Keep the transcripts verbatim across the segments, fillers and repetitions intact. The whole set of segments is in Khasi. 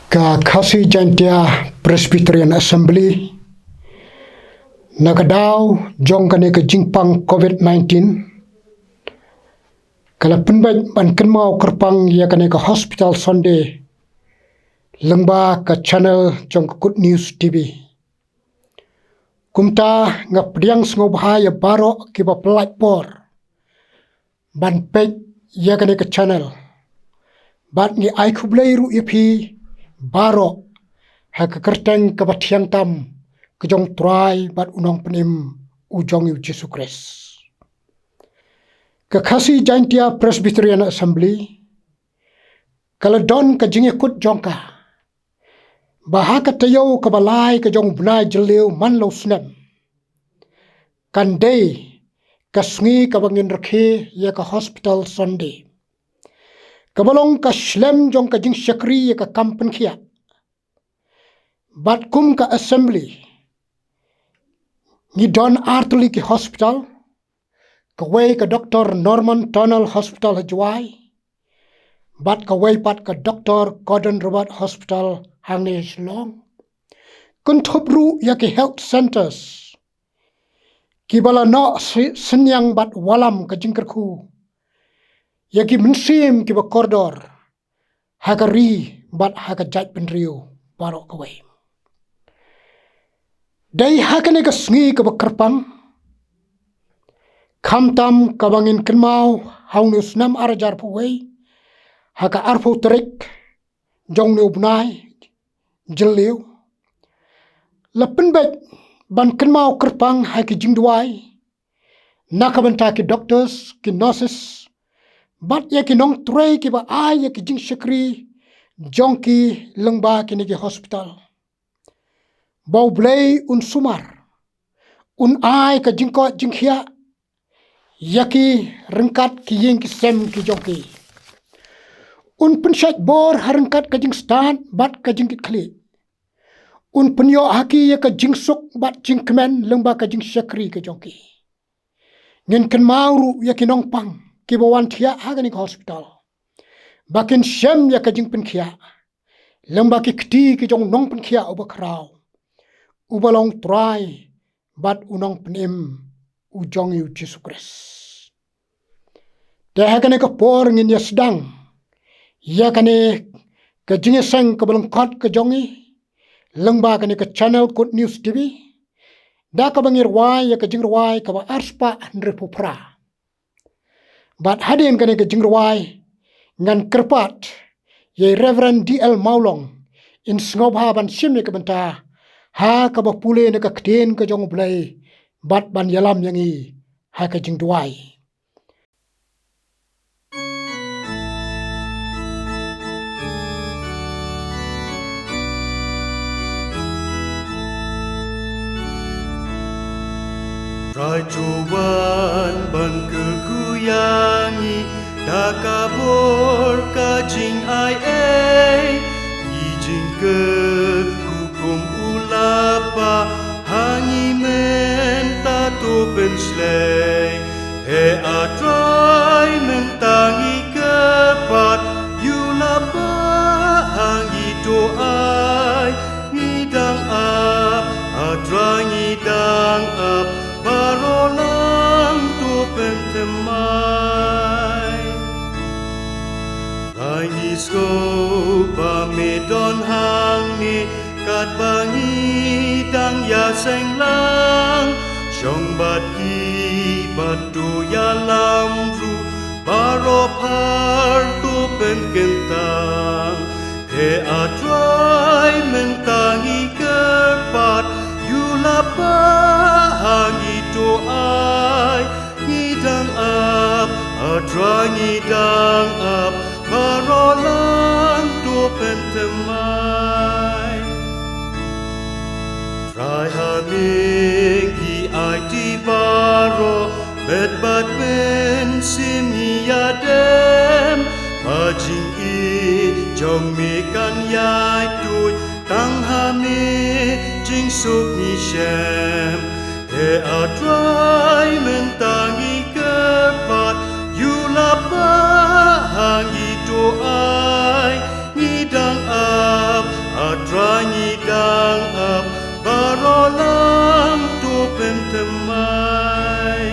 Ka Khasi Jaintia Presbyterian Assembly, na ka daw jong kane ka jingpang covid nineteen, ka la pynbeit ban kynmaw kyrpang ïa kane ka Hospital Sunday lyngba ka channel jong ka Good News T V. Kumta nga pdiang sngewbha ïa baroh kiba pynlait por ban peit ïa kane ka channel. Bad ngi ai khublei ruh ïa phi baroh ha ka kyrteng kaba thiang tam ka jong Trai bad u Nongpynim u jong ngi u Jisu Khrist. Ka Khasi Jaintia Presbyterian Assembly ka la don ka jingïakut jong ka ba ha ka taïew kaba lai ka jong u bnai Jylliew man la u snem, kan dei ka sngi kaba ngin rakhe ïa ka Hospital Sunday, kaba long ka shlem jong ka jingshakri ïa ka kam pynkhiah. Bad kum ka Assembly, ngi don artylli ki hospital, kawei ka Doctor Norman Tunnell Hospital ha Jowai, bad kawei pat ka Doctor Gordon Roberts Hospital hangne Shillong. Kynthup ruh ïa ki health centres kiba la noh si-, synñiang bad wallam ka jingkyrkhu ïa ki mynsiem kiba kordor ha ka ri bad ha ka jaitbynriew baroh kawei. Dei ha kane ka sngi kaba kyrpang, khamtam kaba ngin kynmaw ha une u snem ar hajar arphew wei, ha ka arphew tarik jong une u bnai Jylliew, la pynbeit ban kynmaw kyrpang ha ki jingduwai na ka bynta ki doctors, ki nurses, bad ïa ki nongtrei kiba ai ïa ki jingshakri jong ki lyngba kine ki hospital. Ba U Blei un sumar, un ai ka jingkoit jingkhiah ïa ki ryngkat ki ïing ki sem ki jong ki. Un pynshait bor ha ryngkat ka jingstad bad ka jingkitkhlieh. Un pynïoh ha ki ïa ka jingsuk bad jingkmen lyngba ka jingshakri ka jong ki. Ngin kynmaw ruh ïa ki nongpang kiba wan thiah ha kane ka hospital, ba kin shem ïa ka jingpynkhiah lyngba ki kti ki jong u Nongpynkhiah uba khraw, uba long Trai bad u Nongpynim u jong ngi u Jisu Khrist. Te ha kane ka por ngin ïa sdang ïa kane ka jingïaseng kaba lyngkot ka jong ngi lyngba kane ka channel Good News T V, da kaba ngi rwai ïa ka jingrwai kaba arspah hynriewphew phra. Bad hadien kane ka jingrwai, ngan kyrpad ïa i Reverend D L Mawlong in sngewbha ban shim ïa ka bynta ha kaba pule na ka ktien ka jong U Blei bad ban ïalam ïa ngi ha ka jingduwai. Trai, to wan ban kyrkhu ïa ngi da ka bor ka jingai ei, ngi jingkyrkhu kum u Lapa ha ngi mynta, to pynshlei. He A Trai, mynta ngi kyrpad, ïa u Lapa ha ngi to ai, ngi dang ap, A Trai, ngi dang ap, baroh lang to pynthymmai. Trai, ngi sngew ba me don hangne katba ngi dang ïaseng lang, shong bad ki bad to ïalam ruh, baroh phar to pynkyntang. He A Trai, mynta ngi kyrpad, ïa u Lapa ha ngi to ai, ngi dang ap, A Trai, ngi dang ap, baroh lang to pynthymmai. Trai, ha me ngi aiti baroh, bad bad mynsiem ngi ïadem, ba jingïeit jong me kan ïai tuid, tang ha me jingsuk ngi shem. He A Trai, mynta ngi kyrpad, ïa u Lapa ha ngi to ai, ngi dang ap, Thymmai.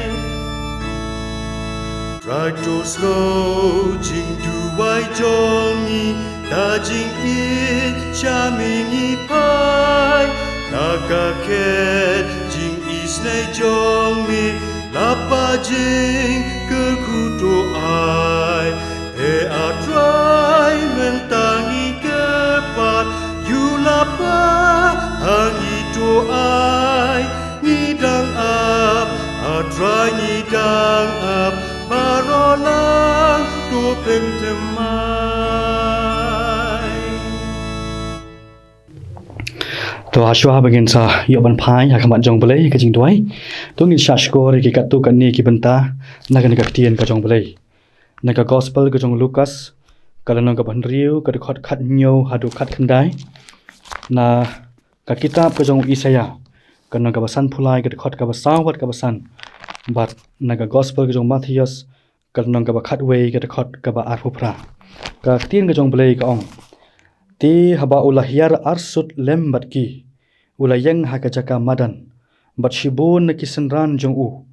Trai to sngewthuh jingduwai jong ngi, da jingïeit sha me ngi phai. Na ka khet jingisynei jong me, lypa jingkyrkhu to ai. He A Trai, mynta ngi kyrpad, ïa lypa ha ngi to ai. Ngi dang ap, A Trai, ngi dang ap, baroh lang to pynthymmai. To, ha shuwa ba ngin sa ïoh ban phai ha khmat jong U Blei ka jingduwai, to ngin sa shkor ïa ki katto katne ki bynta na kane ka ktien ka jong U Blei. Na ka Gospel ka jong u Lukas, ka lynnong kaba hynriew, ka dkhot khathynñiew haduh khatkhyndai. Na ka kitab ka jong u Isaïah, ka lynnong kaba sanphew lai, ka dkhot kaba saw bad kaba san. Bad na ka Gospel ka jong u Mathaios, ka lynnong kaba khatwei, ka dkhot kaba arphew phra. Ka ktien ka jong U Blei ka ong: Te haba u la hiar arsut lem bad ki, u la ïeng ha ka jaka madan, bad shibun na ki synran jong u,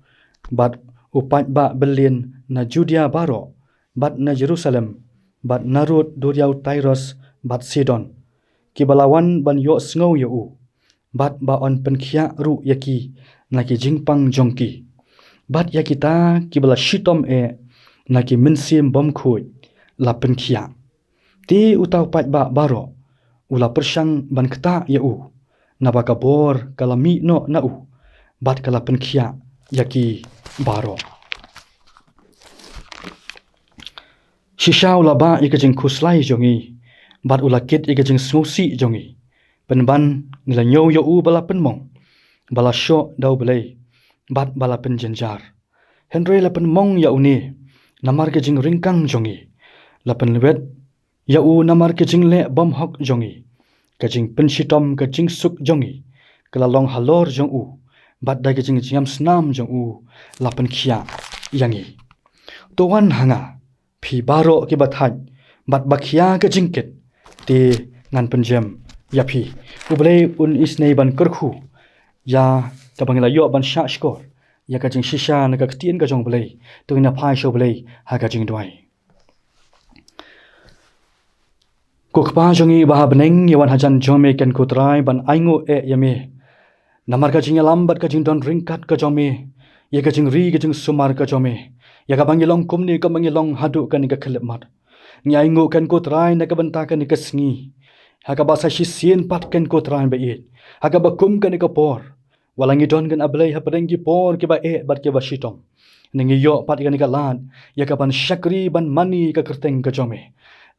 bad u paidbah byllien na Judia baroh, bad na Jerusalem, bad narud duriaw Tyrus bad Sidon, kiba la wan ban ïohsngew ïa u, bad ba un pynkhiah ruh ïa ki na ki jingpang jong ki, bad ïa kita kiba la shitom eh na ki mynsiem bymkhuid la pynkhiah. Te uta u paidbah baroh u la pyrshang ban ktah ïa u, naba ka bor ka la mih noh na u, bad ka la pynkhiah ïa ki baroh. Shisha u la bah ïa ka jingkhuslai jong ngi, bad u la kit ïa ka jingsngewsih jong ngi. Pynban ngi la ñiew ïa u ba la pynmong, ba la shoh da U Blei, bad ba la pynjynjar. Hynrei la pynmong ïa une namar ka jingryngkang jong ngi. La pynwit ïa u namar ka jingleh bymhok jong ngi. Ka jingpynshitom ka jingsuk jong ngi ka la long halor jong u, bad da ka jingjngem snam jong u la pynkhiah ïa ngi. To wan ha nga, phi baroh kiba thait bad ba khia ka jingkit, te ngan pynjem ïa phi. U Blei un isynei ban kyrkhu ïa kaba ngi la ïoh ban shah shkor ïa ka jingshisha na ka ktien ka jong U Blei. To ngin ïa phai sha U Blei ha ka jingduwai. Ko Kpa jong ngi ba ha bneng, ngi wan hajan jong me, Kynrad ko Trai, ban ainguh eh ïa me namar ka jingïalam bad ka jingdon ryngkat ka jong me ïa ka jingri ka jingsumar ka jong me, ïa kaba ngi long kumne kumba ngi long haduh kane ka khyllipmat. Ngi ainguh, Kynrad ko Trai, na ka bynta kane ka sngi, ha kaba sa shisien pat, Kynrad ko Trai ba ïeit, ha kaba kum kane ka por, wat la ngi don, Kynrad Blei, hapdeng ki por kiba eh bad kiba shitom, ngi ïoh pat ïa kane ka lad ïa ka ban shakri ban mane ïa ka kyrteng ka jong me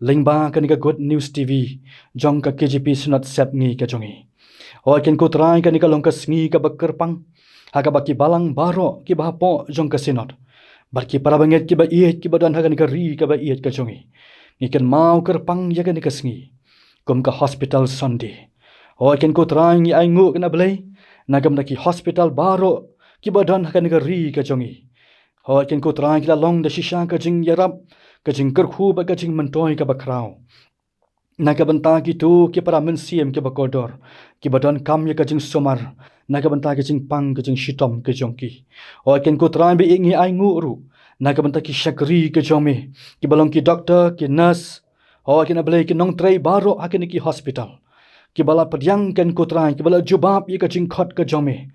lyngba kane ka Good News T V jong ka K J P Synod Sepngi ka jong ngi. Hooid, Kynrad ko Trai, kane ka long ka sngi kaba kyrpang ha kaba ki balang baroh kiba hapoh jong ka Synod, bad ki para bangeit kiba ïeit kiba don ha kane ka ri kaba ïeit ka jong ngi. Ngi kynmaw kyrpang ïa kane ka sngi kum ka Hospital Sunday. Hooid, Kynrad ko Trai, ngi ainguh, Kynrad Blei, na ka bynta ki hospital baroh kiba don ha kane ka ri ka jong ngi. Hooid, Kynrad ko Trai, ki la long da shisha ka jingïarap, ka jingkyrkhu bad ka jingmyntoi kaba khraw na ka bynta kito ki para mynsiem kiba kordor, kiba donkam ïa ka jingsumar na ka bynta ka jingpang ka jingshitom ka jong ki. Hooid, Kynrad ko Trai ba ïeit, ngi ainguh ruh na ka bynta ki shakri ka jong me, kiba long ki doktor, ki nurse, hooid, Kynrad Blei, ki nongtrei baroh ha kine ki hospital, kiba la pdiang, Kynrad ko Trai, kiba la jubab ïa ka jingkhot ka jong me,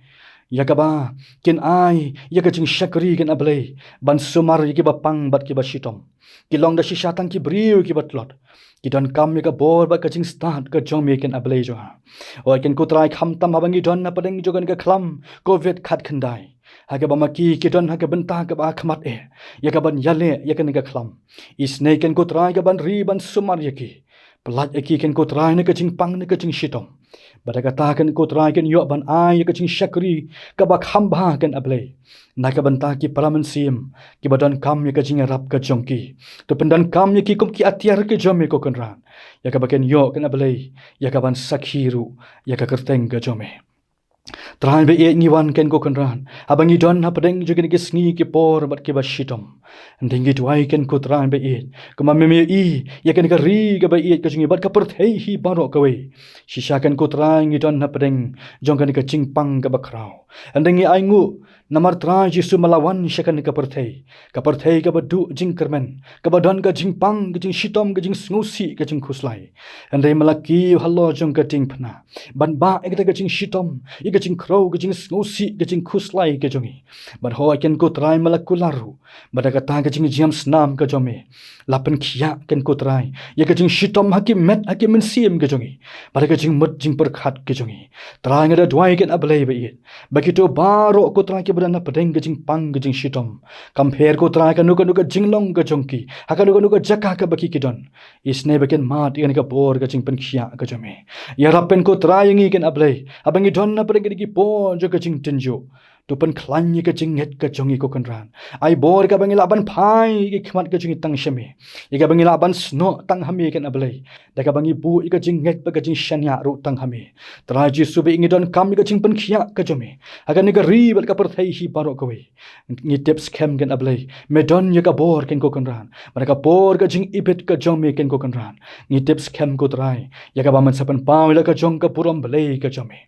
ïa kaba kin ai ïa ka jingshakri, Kynrad Blei, ban sumar ïa kiba pang bad kiba shitom. Ki long da shisha tang ki briew kiba tlot, ki donkam ïa ka bor bad ka jingstad ka jong me, Kynrad Blei jong nga. Hooid, Kynrad ko Trai, khamtam haba ngi don hapdeng jong kane ka khlam Covid khatkhyndai, ha kaba ma ki ki don ha ka bynta kaba ha khmat eh ïa ka ban ïaleh ïa kane ka khlam, isynei, Kynrad ko Trai, ka ban ri ban sumar ïa ki. Pyllait ïa ki, Kynrad ko Trai, na ka jingpang, na ka jingshitom. Bad da kata, Kynrad ko Trai, kin ïoh ban ai ïa ka jingshakri kaba kham bha, Kynrad Blei, na ka bynta ki para mynsiem kiba donkam ïa ka jingïarap ka jong ki. To pyndonkam ïa ki kum ki atiar ka jong me, ko Kynrad, ïa kaba kin ïoh, Kynrad Blei, ïa ka ban sakhi ruh ïa ka kyrteng ka jong me. Trai ba ïeit, ngi wan, Kynrad ko Kynrad, haba ngi don hapdeng jong kine ki sngi ki por bad kiba shitom, Hynrei ngi duwai ken ko Trai ba ïeit, kumba me ïohi ïa kane ka ri kaba ïeit ka jong ngi bad ka pyrthei hi baroh kawei. Shisha ken ko Trai ngi don hapdeng jong kane ka jingpang kaba khraw. Hynrei ngi ainguh namar Trai Jisu me la wan sha kane ka pyrthei, ka pyrthei kaba duh jingkyrmen, kaba don ka jingpang, ka jingshitom, ka jingsngewsih, ka jingkhuslai. Hynrei me la kiew halor jong ka diengphna ban bah ïa kata ka jingshitom, ïa ka jingkhrew, ka jingsngewsih, ka jingkhuslai ka jong ngi. Bad hooid ken ko Trai me la kular ruh, bad da kata ka jingjam snam ka jong me la pynkhiah ken ko Trai ïa ka jingshitom ha ki met ha ki mynsiem ka jong ngi, bad da ka jingmut jingpyrkhat ka jong ngi. Trai nga da duwai ken A Blei ba ïeit, ba kito baroh ko Trai kiba don hapdeng ka jingpang ka jingshitom, kam pher ko Trai kano kano ka jinglong ka jong ki, ha kano kano ka jaka kaba ki ki don, isynei ba kin mad ïa kane ka bor ka jingpynkhiah ka jong me. Ïarap ken ko Trai ïa ngi ken A Blei, haba ngi don hapdeng kine ki por jong ka jingtynjuh. To pynkhlaiñ ïa ka jingngeit ka jong ngi ko Kynrad. Ai bor kaba ngi lah ban phai ïa ki khmat ka jong ngi tang sha me, ïa kaba ngi lah ban snoh tang ha me ken A Blei, da kaba ngi buh ïa ka jingngeit bad ka jingshaniah ruh tang ha me. Trai Jisu ba ïeit ngi donkam ïa ka jingpynkhiah ka jong me ha kane ka ri bad ka pyrthei hi baroh kawei. Ngi tip skhem ken A Blei, me don ïa ka bor ken ko Kynrad, bad ka bor ka jingibit ka jong me ken ko Kynrad. Ngi tip skhem ko Trai ïa kaba men sa pynpaw ïa la ka jong ka burom Blei ka jong me.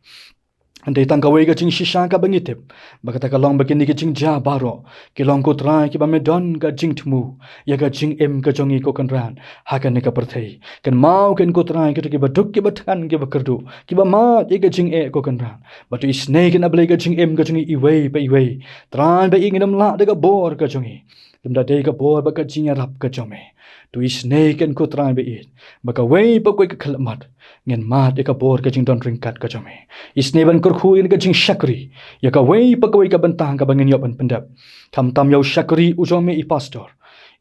Hynrei tang kawei ka jingshisha kaba ngi tip, ba kata ka long ba kine ki jingjia baroh ki long ko Trai kiba me don ka jingthmu ïa ka jingim ka jong ngi ko Kynrad ha kane ka pyrthei. Kynmaw ken ko Trai kito kiba duk, kiba thngan, kiba kyrduh, kiba mad ïa ka jingeh ko Kynrad. Bad to isynei ken A Blei ka jingim ka jong ngi iwei pa iwei. Trai ba ïeit ngin ym lah da ka bor ka jong ngi, lymda dei ka bor bad ka jingïarap ka jong me. To isynei ken ko Trai ba ïeit, ba kawei pa kawei ka khyllipmat ngin mad ïa ka bor ka jingdon ryngkat ka jong me. Isynei ban kyrkhu ïa ka jingshakri ïa kawei pa kawei ka bynta kaba ngin ïoh ban pyndep. Khamtam ïa u shakri u jong me i pastor,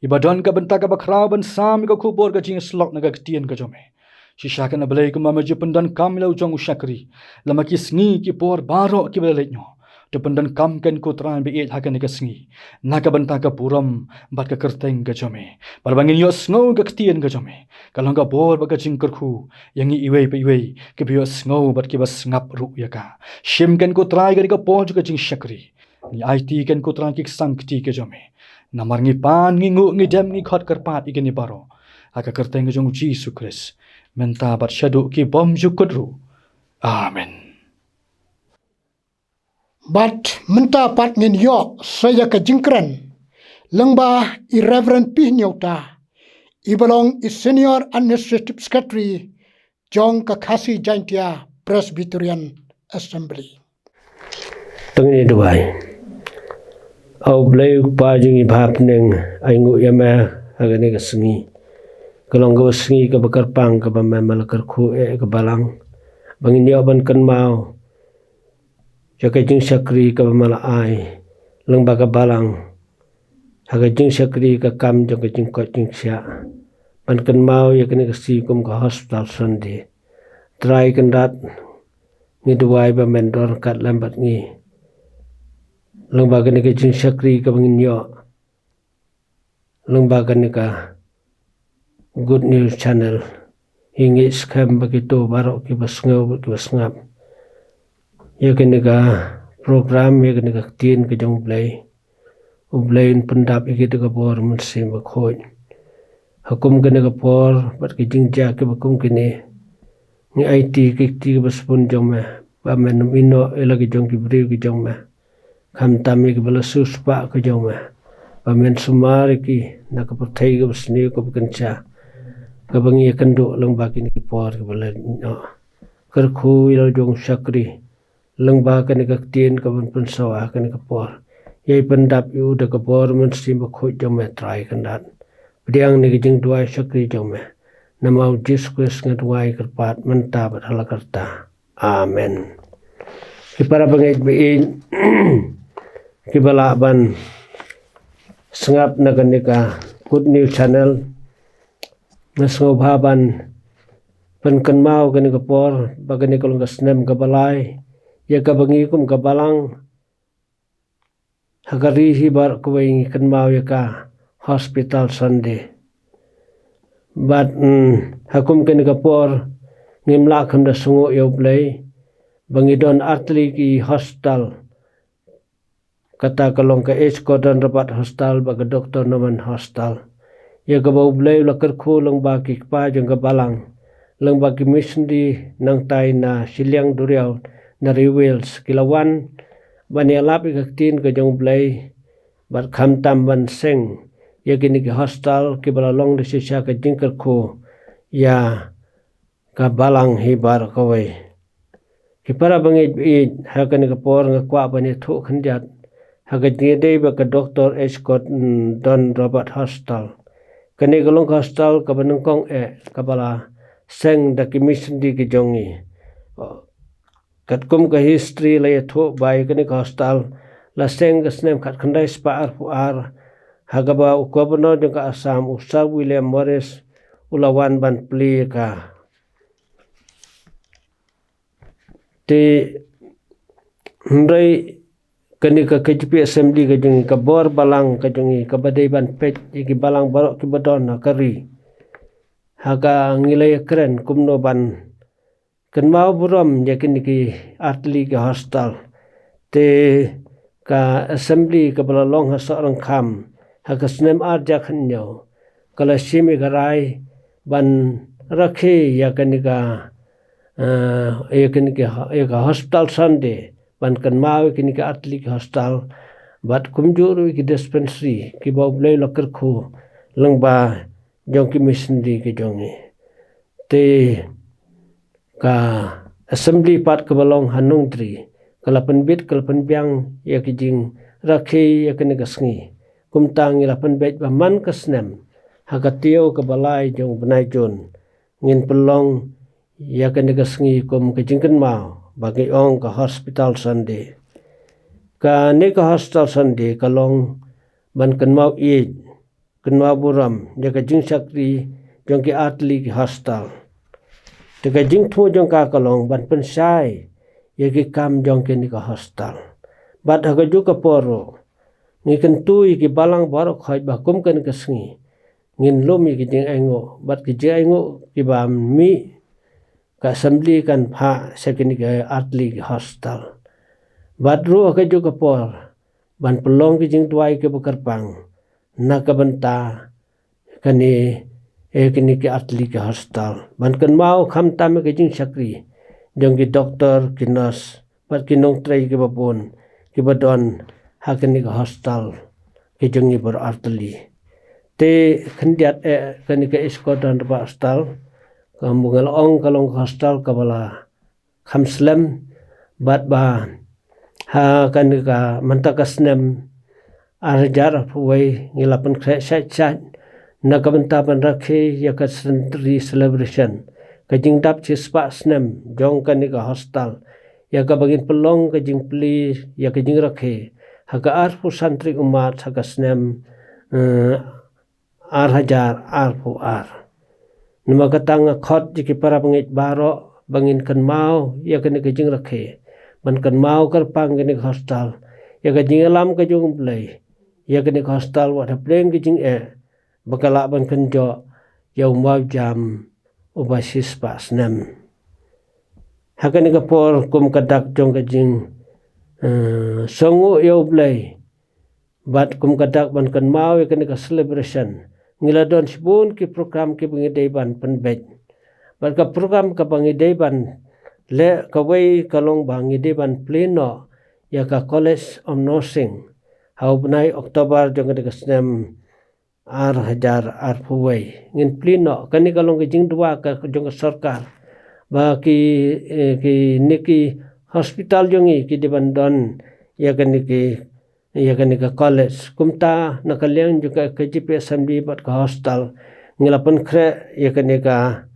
iba don ka bynta kaba khraw ban sam ïa ka khubor ka jingïasyllok na ka ktien ka jong me. Shisha ken A Blei kumba me ju pyndonkam ïa la u jong u shakri lem ha ki sngi ki por baroh kiba la leit noh, to pyndonkam ken ko Trai ba ïeit ha kane ka sngi na ka bynta ka burom bad ka kyrteng ka jong me. Bad ba ngin ïohsngew ka ktien ka jong me, ka long ka bor bad ka jingkyrkhu ïa ngi iwei pa iwei kiba ïohsngew bad kiba sngap ruh ïa ka. Shim ken ko Trai kane ka por jong ka jingshakri. Ngi aiti ken ko Trai ki ksang kti ka jong me, namar ngi pan, ngi nguh, ngi dem, ngi khot kyrpad ïa kine baroh ha ka kyrteng ka jong u Jisu Khrist, mynta bad shaduh ki bymjukut ruh. Amen. Bad mynta pat ngin ïoh sa ïa ka jingkren lyngba i Reverend P. Hynñiewta, iba long i Senior Administrative Secretary jong ka Khasi Jaintia Presbyterian Assembly. To ngin ïa duwai. A U Blei U Kpa jong ngi ba ha bneng, ainguh ïa me ha kane ka sngi. Ka long kaba sngi kaba kyrpang kaba me me la kyrkhu eh ka balang ba ngin ïoh ban kynmaw ïa ka jingshakri kaba me la ai lyngba ka balang ha ka jingshakri ka kam jong ka jingkoit jingshiah, ban kynmaw ïa kane ka sngi kum ka Hospital Sunday. Trai Kynrad, ngi duwai ba men don ryngkat lem bad ngi lyngba kane ka jingshakri kaba ngin ïoh lyngba kane ka Good News Channel. Ngi ngeit skhem ba kito baroh kiba sngew bad kiba sngap ïa kane ka program, ïa kane ka ktien ka jong U Blei, U Blei un pyndap ïa kita ka bor Mynsiem Bakhuid. Ha kum kane ka por bad ki jingjia kiba kum kine, ngi aiti ki kti kiba sbun jong me, ba men ym ïehnoh ïa la ki jong ki briew ki jong me, khamtam ïa kiba la siewspah ka jong me, ba men sumar ïa ki na ka pyrthei kaba sniew kaba kynsha, kaba ngi ïakynduh lyngba kine ki por kiba la leit noh. Kyrkhu ïa la u jong u shakri lyngba kane ka ktien kaban pynsawa ha kane ka por. Ïai pyndap ïa u da ka bor Mynsiem Bakhuid jong me, Trai Kynrad. Pdiang ïa ka jingduwai shakri jong me. Namar U Jisu Khrist nga duwai kyrpad mynta bad ha la karta. Amen. Ki para bangeit ba ïeit, kiba lah ban sngap na kane ka Good News Channel, nga sngewbha ban pynkynmaw kane ka por ba kane ka long ka snem kaba lai ïa kaba ngi kum ka balang ha ka ri hi baroh kawei ngi kynmaw ïa ka Hospital Sunday. Bad, mm, ha kum kane ka por ngim lah kham da sngew ïa U Blei ba ngi don artylli ki hospital Kata ka long ka H Gordon Roberts Hospital bad ka Doctor Norman Hospital, ïa kaba U Blei u la kyrkhu lyngba ki kpa jong ka balang, lyngba ki missionary nangtai na shiliang duriaw na ri Wales, ki la wan ban ïalap ïa ka ktien ka jong U Blei bad khamtam ban seng ïa kine ki hospital kiba la long da shisha ka jingkyrkhu ïa ka balang hi baroh kawei. Ki para bangeit, ha kane ka por nga kwah ban ïathuh khyndiat ha ka jingïadei bad ka Doctor H Gordon Roberts Hospital. Kane ka long ka hospital kaba nyngkong eh kaba la seng da ki missionary ki jong ngi. Katkum ka history la ïathuh ba ïa kane ka hospital la seng ka snem khatkhyndai spah arphew ar, ha kaba u Governor jong ka Assam, u Sir William Morris, u la wan ban plie ïa ka. Te hynrei kane ka K J P Assembly ka jong ngi, ka bor balang ka jong ngi, kaba dei ban peit ïa ki balang baroh kiba don ha ka ri, ha ka, ngi la ïakren kumno ban kynmaw burom ïa kine ki artylli ki hospital. Te ka Assembly kaba la long ha Sohryngkham ha ka snem ar hajar khathynñiew ka la shim ïa ka rai ban rakhe ïa kane ka, eh, ïa kane ka, ïa ka Hospital Sunday ban kynmaw ïa kine ki artylli ki hospital bad kumjuh ruh ïa ki dispensary kiba U Blei u la kyrkhu lyngba jong ki missionary ki jong ngi. Te ka Assembly pat kaba long ha Nongtri ka la pynbit, ka la pynbiang ïa ki jingrakhe ïa kane ka sngi. Kumta ngi la pynbeit ba man ka snem ha ka taïew kaba lai jong u bnai June ngin pynlong ïa kane ka sngi kum ka jingkynmaw ba ngi ong ka Hospital Sunday. Kane ka Hospital Sunday ka long ban kynmaw ïeit, kynmaw burom ïa ka jingshakri jong ki artylli ki hospital. Te ka jingthmu jong ka ka long ban pynshai ïa ki kam jong kine ki hospital. Bad ha kajuh ka por ruh ngi kyntu ïa ki balang baroh khoit ba kum kane ka sngi ngin lum ïa ki jingainguh bad ki jingainguh kiba mih, ka Assembly kan phah sha kine ki artylli ki hospital. Bad ruh ha kajuh ka por ban pynlong ki jingduwai kiba kyrpang na ka bynta kane, eh, kine ki artylli ki hospital ban kynmaw khamtam ïa ka jingshakri jong ki doktor, ki nurse bad ki nongtrei kiba bun kiba don ha kane ka hospital ki jong ngi baroh artylli. Te khyndiat eh kane ka H Gordon Roberts Hospital, kumba nga la ong, ka long ka hospital kaba la kham slem bad ba ha kane ka mynta ka snem ar hajar arphew wei ngi la pynkhreh shait shait na ka bynta ban rakhe ïa ka centenary celebration, ka jingdap shispah snem jong kane ka hospital, ïa kaba ngin pynlong ka jingplie ïa ka jingrakhe ha ka arphew san tarik u March ha ka snem, eh, ar hajar arphew ar. Namar kata nga khot ïa ki para bangeit baroh ba ngin kynmaw ïa kane ka jingrakhe ban kynmaw kyrpang kane ka hospital, ïa ka jingïalam ka jong U Blei ïa kane ka hospital, wat hapdeng ka jingeh ba ka lah ban kynjoh ïa u mawjam uba shispah snem. Ha kane ka por, kum ka dak jong ka jing, eh, sngewnguh ïa U Blei bad kum ka dak ban kynmaw ïa kane ka celebration, ngi la don shibun ki program kiba ngi dei ban pynbeit. Bad ka program kaba ngi dei ban leh kawei ka long ba ngi dei ban plie noh ïa ka College of Nursing ha u bnai October jong kane ka snem ar hajar arphew wei. Ngin plie noh, kane ka long ka jingduwai ka jong ka sorkar ba ki, eh, kine ki hospital jong ngi ki dei ban don ïa kane ki, ïa kane ka college. Kumta na ka liang jong ka K J P Assembly bad ka hospital ngi la pynkhreh ïa kane ka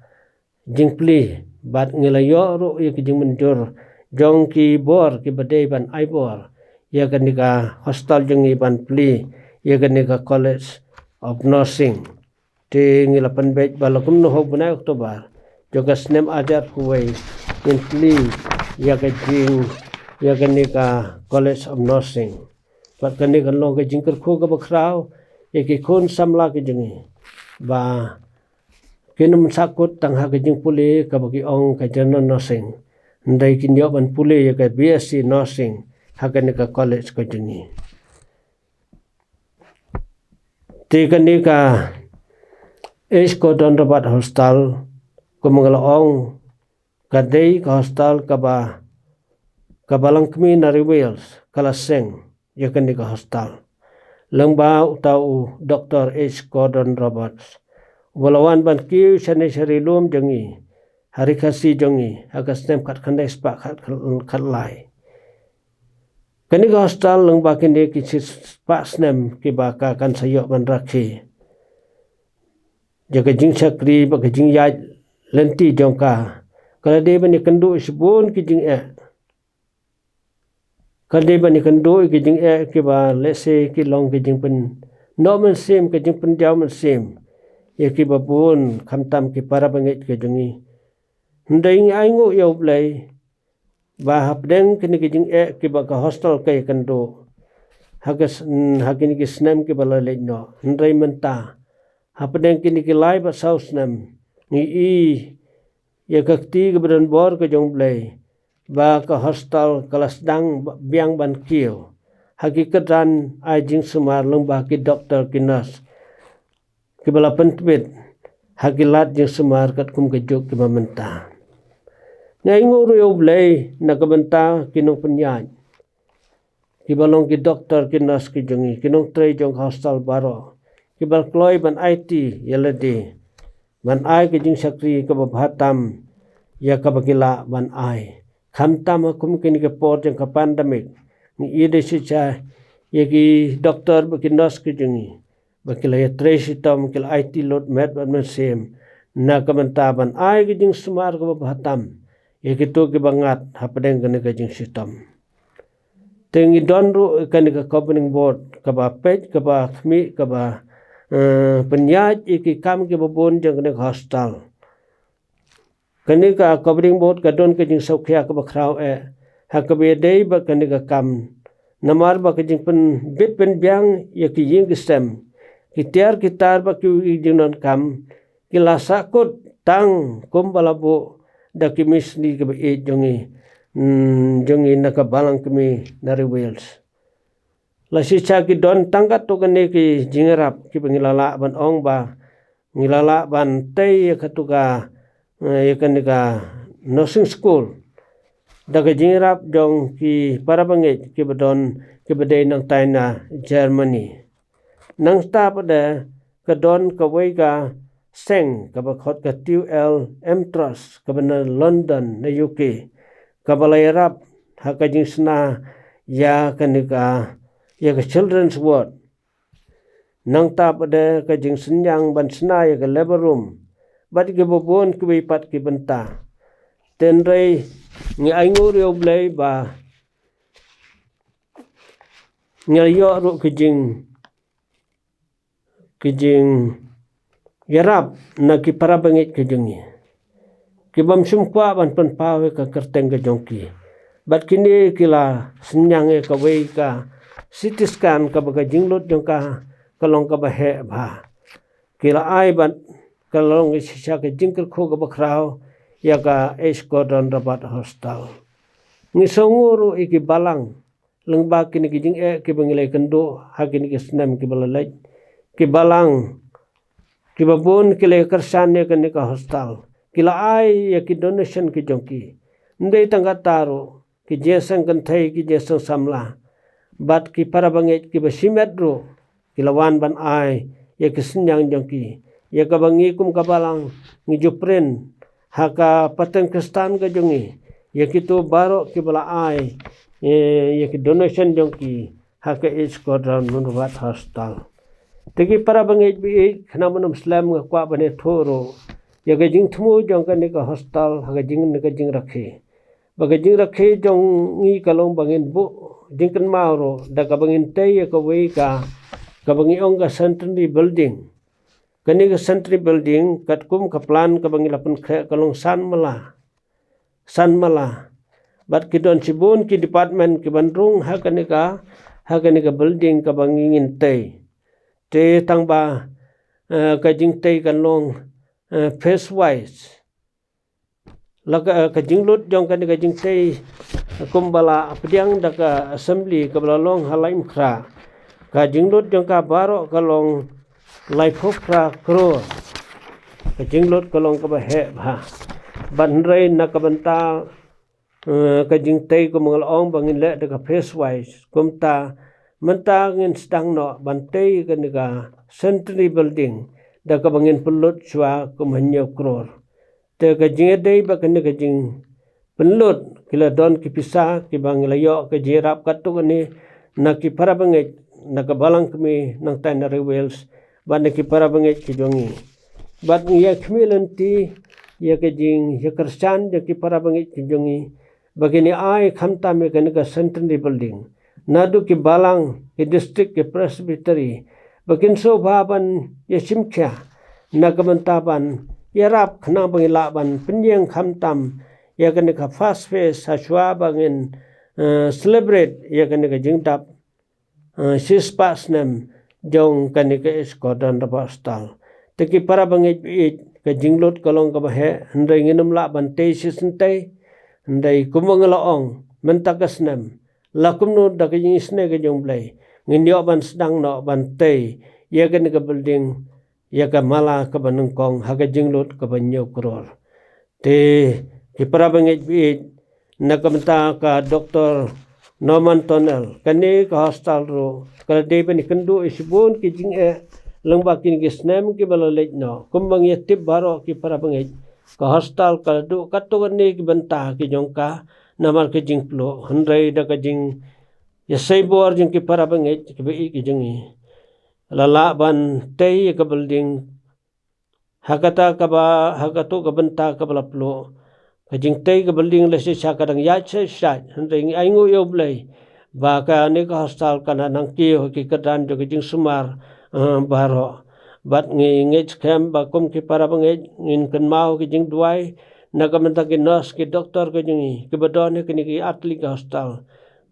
jingplie bad ngi la ïoh ruh ïa ka jingmynjur jong ki bor kiba dei ban ai bor ïa kane ka hospital jong ngi ban plie ïa kane ka College of Nursing. Te ngi la pynbeit ba la kumno ha u bnai October jong ka snem ar hajar arphew wei ngin plie ïa ka jing, ïa kane ka College of Nursing. Bad kane kan long ka jingkyrkhu kaba khraw ïa ki khun samla ki jong ngi ba kin ym sahkut tang ha ka jingpule kaba ki ong ka General Nursing, hynrei kin ïoh ban pule ïa ka B S c Nursing ha kane ka college ka jong ngi. Te kane ka H Gordon Roberts Hostel, kum nga la ong, ka dei ka hostel kaba, kaba langkmie na ri Wales ka la seng ïa kane ka hostel. Lyngba uta u Doctor H Gordon Roberts, uba la wan ban kiew shane sha ri lum jong ngi, ha ri Khasi jong ngi, ha ka snem khatkhyndai spah khat, khat, khatlai. Kane ka hostel lyngba kine ki shispah snem kiba ka kan sa ïoh ban rakhe ïa ka jingshakri bad ka jingïaid lynti jong ka, ka la dei ban ïakynduh shibun ki jingeh. Ka la dei ban ïakynduh ïa ki jingeh kiba lehse ki long ki jingpynnoh mynsiem, ki jingpynjaw mynsiem ïa kiba bun, khamtam ki para bangeit ka jong ngi. Hynrei ngi ainguh ïa U Blei ba hapdeng kine ki jingeh kiba ka hostel ka ïakynduh ha ka s-, ha kine ki snem kiba la leit noh. Hynrei mynta, hapdeng kine ki lai bad saw snem, ngi i ïa ka kti kaba don bor ka jong U Blei ba ka hostel ka la sdang ba-, biang ban kiew ha ki kyrdan ai jingsumar lyngba ki doktor, ki nurse kiba la pyntbit ha ki lad jingsumar katkum ka juk kiba mynta. Ngi ainguh ruh ïa U Blei na ka bynta ki nongpynïaid kiba long ki doktor, ki nurse ki jong ngi, ki nongtrei jong ka hostel baroh kiba la kloi ban aiti ïa lade ban ai ka jingshakri kaba bha tam ïa kaba ki lah ban ai. Khamtam ha kum kine ki por jong ka pandemic, ngi i da shisha ïa ki doktor bad ki nurse ki jong ngi ba ki la ïatrei shitom, ki la aiti lut met bad mynsiem na ka bynta ban ai ka jingsumar kaba bha tam ïa kito kiba ngat hapdeng kane ka jingshitom. Te ngi don ruh kane ka governing board kaba peit, kaba khmih, kaba, eh, pynïaid ïa ki kam kiba bun jong kane ka hostel. Kane ka governing board ka don ka jingsngewkhia kaba khraw eh ha kaba ïadei bad kane ka kam. Namar ba ka jingpynbit pynbiang ïa ki ïing ki sem, ki tiar ki tar bad ki, ki jingdonkam, ki la sahkut tang kumba la buh da ki missionary kiba ïeit jong ngi, hmm, jong ngi na ka balang kmie na ri Wales. La shisha ki don tang katto katne ki jingïarap kiba ngi la lah ban ong ba ngi la lah ban tei ïa katu ka, eh, ïa kane ka nursing school da ka jingïarap jong ki para bangeit kiba don, kiba dei nangtai na Germany. Nangta pat de ka don kawei ka seng kaba khot ka T U L M Trust kaba na London na U K, kaba la ïarap ha ka jingshna ïa kane ka, ïa ka children's ward. Nangta pat de ka jingsynñiang ban shna ïa ka labour room bad kiba bun kiwei pat ki bynta. Hynrei ngi ainguh ïa U Blei ba ngi la ïoh ruh ki jing, ki jingïarap na ki para bangeit ki jong ngi ki bym shym kwah ban pynpaw ïa ka kyrteng ka jong ki. Bad kine ki la synñiang ïa kawei ka C T scan kaba ka jinglut jong ka ka long kaba heh bha. Ki la ai bad ka long shisha ka jingkyrkhu kaba khraw ïa ka H Gordon Roberts Hostel. Ngi sngew ruh ïa ki balang lyngba kine ki jingeh kiba ngi la ïakynduh ha kine ki snem kiba la leit. Ki balang kiba bun ki la ïakyrshan ïa kane ka hostel, ki la ai ïa ki donation ki jong ki. Ym dei tang kata ruh, ki jingïaseng kynthei, ki jingïaseng samla bad ki para bangeit kiba shimet ruh ki la wan ban ai ïa ki synñiang jong ki, ïa kaba ngi kum ka balang ngi ju print ha ka pateng khristan ka jong ngi ïa kito baroh kiba la ai, eh, ïa ki donation jong ki ha ka H Gordon Roberts Hostel. Te ki para bangeit ba ïeit, khnang ban ym slem nga kwah ban ïathuh ruh ïa ka jingthmu jong kane ka hostel ha ka jing, ne ka jingrakhe. Ba ka jingrakhe jong ngi ka long ba ngin buh jingkynmaw ruh da kaba ngin tei ïa kawei ka, kaba ngi ong ka Centenary Building. Kane ka Centenary Building katkum ka plan kaba ngi la pynkhreh ka long san mala, san mala. Bad ki don shibun ki department kiban rung ha kane ka, ha kane ka building kaba ngi ngin tei. Te tang ba, eh, ka jingtei kan long, eh, phase wise. La ka, ka jinglut jong kane ka jingtei kumba la pdiang da ka assembly kaba la long ha Laitumkhrah. Ka jinglut jong ka baroh ka long laiphew phra klur. Ka jinglut ka long kaba heh bha. Bad hynrei na ka bynta, eh, ka jingtei kumba nga la ong ba ngin leh da ka phase wise. Kumta mynta ngin sdang noh ban tei kane ka Centenary Building da kaba ngin pynlut shuwa kum hynñiew klur. Te ka jingïadei bad kane ka jingpynlut ki la don ki pisa kiba ngi la ïoh ka jingïarap katto katne na ki para bangeit na ka Balang Kmie nangtai na Ri Wales bad na ki para bangeit ki jong ngi. Bad ngi ïa khmih lynti ïa ka jingïakyrshan jong ki para bangeit ki jong ngi ba kin ai khamtam ïa kane ka Centenary Building. Naduh ki balang, ki district, ki presbytery ba kin sngewbha ban ïa shim khia na ka bynta ban ïarap khnang ba ngin lah ban pynïeng khamtam ïa kane ka first phase ha shuwa ba ngin, eh, celebrate ïa kane ka jingdap, eh, shispah snem jong kane ka Squadron Rabah Hostel. Te ki para bangeit baieit, ka jinglut ka long kaba heh, hynrei ngin ym lah ban tei shisien tei. Hynrei kumba nga la ong, mynta ka snem la kumno da ka jingisynei ka jong U Blei ngin ïoh ban sdang noh ban tei ïa kane ka building, ïa ka mala kaba nyngkong ha ka jinglut kaba hynñiew klur. Te ki para bangeit baieit, na ka bynta ka Doctor Norman Tunnel, kane ka hostel ruh ka la dei ban ïakynduh ïa shibun ki jingeh lyngba kine ki snem kiba la leit noh. Kumba ngi ïa tip baroh ki para bangeit, ka hostel ka la duh katto katne ki bynta ki jong ka namar ka jingpluh, hynrei da ka jingïasei bor jong ki para bangeit kiba ïeit ki jong ngi, la lah ban tei ïa ka building ha kata kaba, ha kato ka bynta kaba la pluh. Ka jingtei ka building la shisha ka dang ïaid shisha, hynrei ngi ainguh ïa U Blei ba kane ka hostel kan nang kiew ha ki kyrdan jong ka jingsumar, eh, baroh. Bad ngi ngeit skhem ba kum ki para bangeit ngin kynmaw ki jingduwai na ka bynta ki nurse, ki doktor ka jong ngi kiba don ha kine ki artylli ki hostel.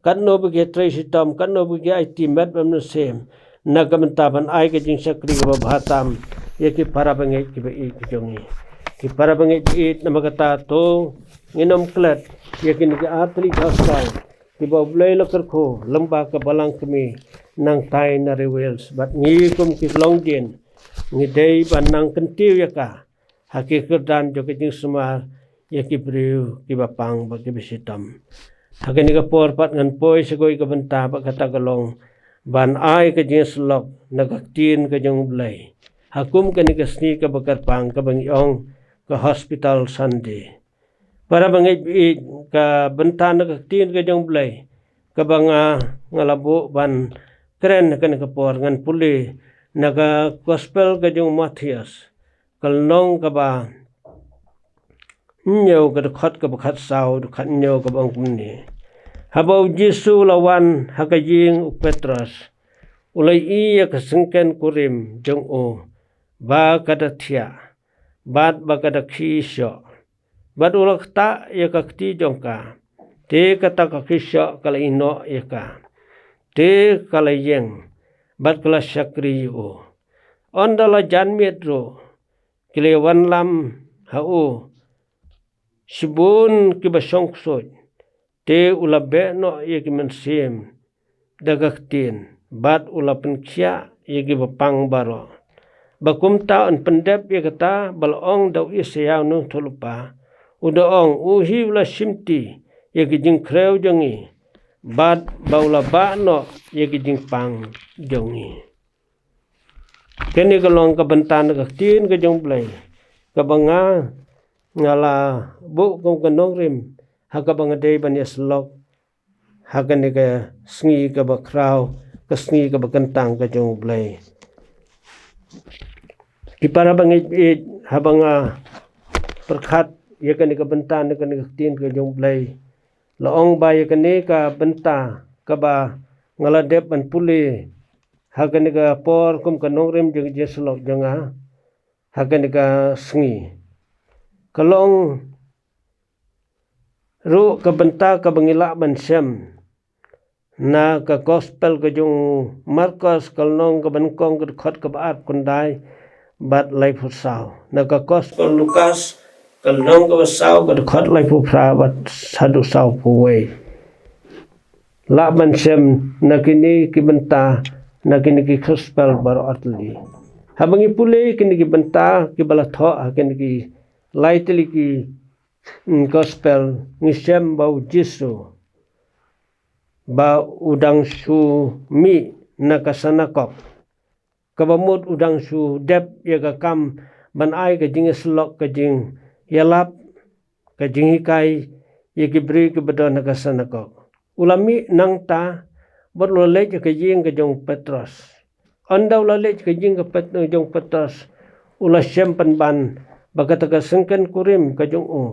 Katno ba ki trei shitom, katno ba ki aiti met bad mynsiem na ka bynta ban ai ka jingshakri kaba bha tam ïa ki para bangeit kiba ïeit ki jong ngi. Ki para bangeit baieit, namar kata to ngin ym klet ïa kine ki artylli ki hostel kiba U Blei la kyrkhu lyngba ka Balang Kmie nangtai na Ri Wales. Bad ngi kum ki longdien ngi dei ban nang kyntiew ïa ka ha ki kyrdan jong ka jingsumar ïa ki briew kiba pang bad kiba shitom. Ha kane ka por pat ngan poi sha kawei ka bynta, bad kata ka long ban ai ka jingïasyllok na ka ktien ka jong U Blei ha kum kane ka sngi kaba kyrpang kaba ngi ong ka Hospital Sunday. Para bangeit baieit, ka bynta na ka ktien ka jong U Blei kaba nga, nga la buh ban kren ha kane ka por, ngan pule na ka Gospel ka jong u Mathaios, ka lynnong kaba hynñiew, ka dkhot kaba khatsaw, dkhot hynñiew, kaba ong kumne: Haba U Jisu u la wan ha ka ïing u Petros, u la ïohi ïa ka syngken kurim jong u ba ka da thiah bad ba ka da khih shoh. Bad u la ktah ïa ka kti jong ka, te kata ka khih shoh ka la ïehnoh ïa ka, te ka la ïeng bad ka la shakri ïa u. Ynda la janmiet ruh ki la ïawanlam ha u shibun kiba shongksuid, te u la beh noh ïa ki mynsiem da ka ktien bad u la pynkhiah ïa kiba pang baroh. Ba kumta yn pyndep ïa kata ba la ong da u Isaïah u nongïathuhlypa, u da ong: U hi u la shimti ïa ki jingkhrew jong ngi bad ba u la bah noh ïa ki jingpang jong ngi. Kane ka long ka bynta na ka ktien ka jong U Blei kaba nga, nga la buh kum ka nongrim ha kaba nga dei ban ïasyllok ha kane ka sngi kaba khraw, ka sngi kaba kyntang ka jong U Blei. Ki para bangeit baieit, haba nga pyrkhat ïa kane ka bynta na kane ka ktien ka jong U Blei, la ong ba ïa kane ka bynta kaba nga la dep ban pule ha kane ka por kum ka nongrim jong ka jingïasyllok jong nga ha kane ka sngi, ka long ruh ka bynta kaba ngi lah ban shem na ka Gospel ka jong u Markos, ka lynnong kaba nyngkong, ka dkhot kaba arphew khyndai bad laiphew saw. Na ka Gospel Lukas, ka lynnong kaba saw, ka dkhot laiphew phra bad haduh sawphew wei. Lah ban shem na kine ki bynta na kine ki Gospel baroh artylli. Haba ngi pule kine ki bynta kiba la thoh ha kine ki lai tylli ki, mm, gospel, ngi shem ba u Jisu ba u dang shu mih na ka synagog, kaba mut u dang shu dep ïa ka kam ban ai ka jingïasyllok, ka jingïalap, ka jinghikai ïa ki briew kiba don ha ka synagog. U la mih nangta bad u la leit ha ka ïing ka jong Petros. Ynda u la leit ha ka ïing ka Pet-, jong Petros, u la shem pynban ba kata ka syngken kurim ka jong u